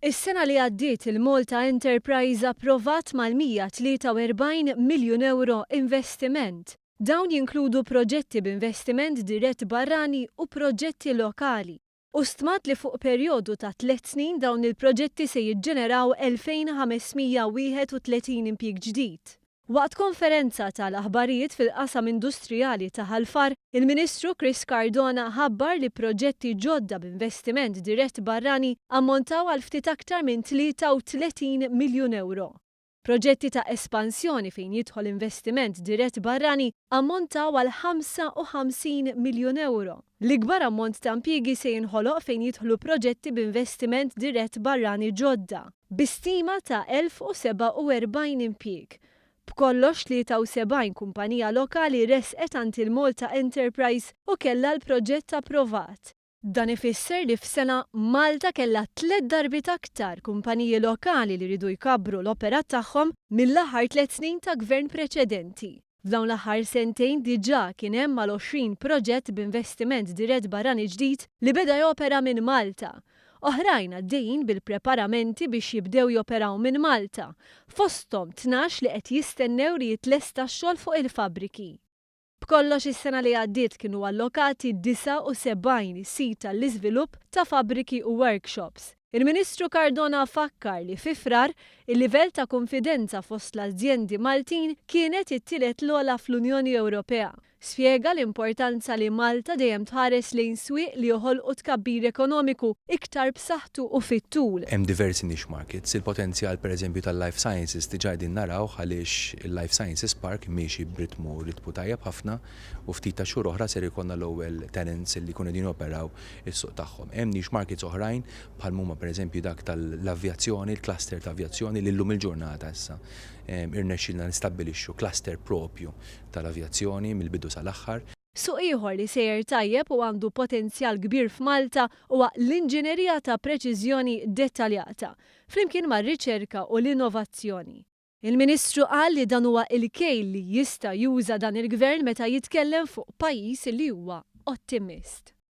Is-sena li għaddiet il-Malta Enterprise approvat mal-143 miljun euro investiment. Dawn jinkludu proġetti b'investiment dirett barrani u proġetti lokali. U stmat li fuq perjodu ta' tliet snin dawn il-proġetti se jiġġeneraw 2,531 impjieg ġdid. Waqt konferenza tal-aħbarijiet fil-qasam industrijali ta' Ħal Far, il-Ministru Chris Cardona ħabbar li proġetti ġodda b'investiment dirett barrani ammontaw għal ftit aktar minn 33 miljun euro. Proġetti ta' espansjoni fejn jidħol investiment dirett barrani ammontaw għal 55 miljun euro. L-ikbar ammont ta' impjiegi se jinħoloq fejn jidħlu proġetti b'investiment dirett barrani ġodda, bi stima ta' 1,047 impjieg. B'kollox 73 kumpanija lokali resqet għand il-Malta Enterprise u kellha l-proġett approvat. Dan ifisser li f'sena Malta kellha tliet darbiet aktar kumpaniji lokali li riedu jkabbru l-operat tagħhom mill-aħħar tliet snin ta' gvern preċedenti. F'dawn l-aħħar sentejn diġà kien hemm mal-20 proġett b'investiment dirett barrani ġdid li beda jopera minn Malta. Oħrajn għaddejjin bil-preparamenti biex jibdew joperaw minn Malta, fosthom 12 li qed jistennew li jitlesta x-xogħol fuq il-fabbriki. B'kollox is-sena li għaddiet kienu allokati 79 sit għall-iżvilupp ta' fabbriki u workshops. Il-Ministru Cardona fakkar li fi Frar il-livell ta' konfidenza fost l-azjendi Maltin kienet it-tielet l-ogħla fl-Unjoni Ewropea. Spjega l-importanza li Malta dejjem tħares lejn swieq li joħolqu tkabbir ekonomiku iktar b'saħħtu u fit-tul. Hemm diversi niche markets. Il-potenzjal, pereżempju, tal-life sciences diġà qegħdin naraw għaliex il-Life Sciences Park miexi b'ritmu ritmu tajjeb ħafna u ftit ta' xhur oħra ser ikollna l-ewwel tenants li jkunu qegħdin joperaw is-suq tagħhom. Hemm niche markets oħrajn bħal huma, pereżempju, dak tal-avjazzjoni, il-cluster ta' avjazzjoni li llum il-ġurnata issa irnexxielna nistabbilixxu cluster propju tal-avjazzjoni mill-bidu sal-aħħar. Suq ieħor li sejjer tajjeb u għandu potenzjal kbir f'Malta huwa l-inġinerija ta' preċiżjoni dettaljata, flimkien mar-riċerka u l-innovazzjoni. Il-Ministru qal li dan huwa il-kejl li jista' juża dan il-gvern meta jitkellem fuq pajjiż li huwa ottimist.